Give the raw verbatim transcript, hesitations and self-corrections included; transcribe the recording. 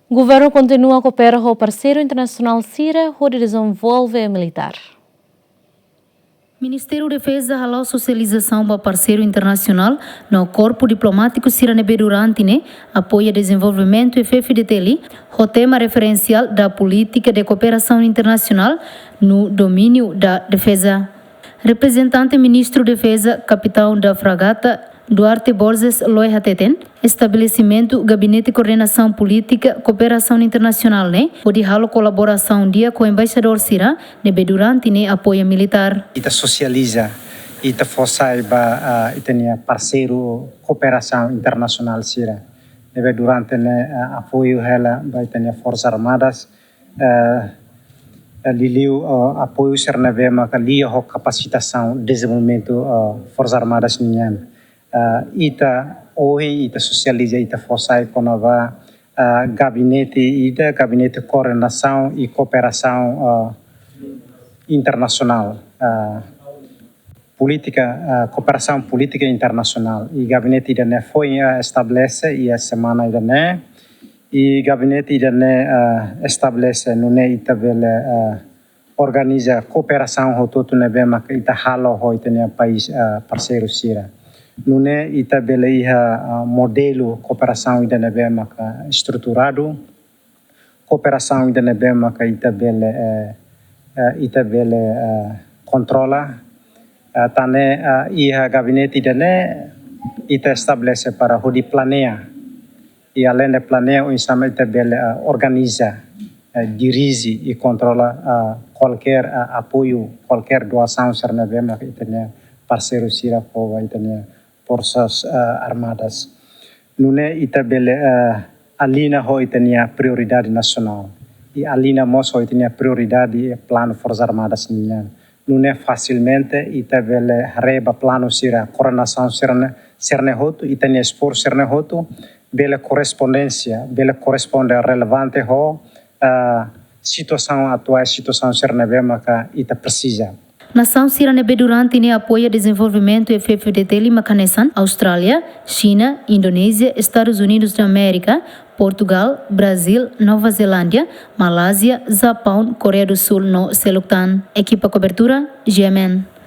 Governu kontinua koopera ho parseiru internasionál sira hodi dezenvolve militár. Ministériu Defeza hala'o sosializasaun ba parseiru internasionál no korpu diplomátiku sira ne'ebé durante ne'e apoia dezenvolvimentu F-FDTL ho tema referensiál da polítika de kooperasaun internasionál no domíniu da defeza. Reprezentante Ministru Defeza, Kapitaun da Fragata, Duarte Borges Loi hateten, estabelesimentu Gabinete Koordenasaun Polítika Kooperasaun Internasionál ne'e hodi halo kolaborasaun di'ak ho embaixadór sira ne'ebé durante ne'e apoia militár. Ita sosializa, ita fó sai ba, ah, ita-nia parseiru kooperasaun internasionál sira ne'ebé durante ne'e, ah, apoiu hela ba ita-nia Forsas Armadas, eh, eh, liuliu, eh, apoiu sira ne'ebé maka liga ho kapasitasaun dezenvolvimentu, eh, Forsas Armadas nian. Eh, ita ohin ita sosializa, ita fó sai kona-ba, eh, gabinete ida, gabinete koordenasaun i kooperasaun, eh, internasionál. Eh, polítika, ah, kooperasaun polítika internasionál. I gabinete ida-ne'e foin, ah, estabelese iha semana ida-ne'e. I gabinete ida-ne'e, ah, estabelese nune'e ita bele, ah, organiza kooperasaun hotu-hotu ne'ebé maka ita halo ho ita-nia país, ah, parseiru sira. Nune'e ita bele iha, ah, modelu kooperasaun ida ne'ebé maka estruturadu, kooperasaun ida ne'ebé maka ita bele, eh, eh, ita bele, eh, kontrola. Eh, tan ne'e, eh, iha gabinete ida-ne'e ita estabelese para hodi planeia. I aleinde planeia, oinsá mak ita bele, eh, organiza, eh, dirije i kontrola, eh, kualkér, eh, apoiu, kualkér doasaun sira ne'ebé maka ita-nia parseiru sira fó ba ita-nia Forsas, eh, Armadas. Nune'e ita bele, eh, aliña ho ita-nia prioridade nasionál. I aliña mós ho ita-nia prioridade planu Forsas Armadas nian. Nune'e fasilmente ita bele haree ba planu sira, koordenasaun sira-ne'e, sira-ne'e hotu, ita-nia esforsu sira-ne'e hotu, bele korrespondénsia, bele korresponde relevante ho, eh, situasaun atuál, situasaun sira ne'ebé maka ita presiza. Nasaun sira ne'ebé durante ne'e apoia dezenvolvimentu F-FDTL mak hanesan Austrália, Xina, Indonézia, Estadus Unidus da Amérika, Portugál, Brazíl, Nova Zelándia, Malázia, Japaun, Koreia do Súl no seluk tan. Ekipa kobertura, G M N.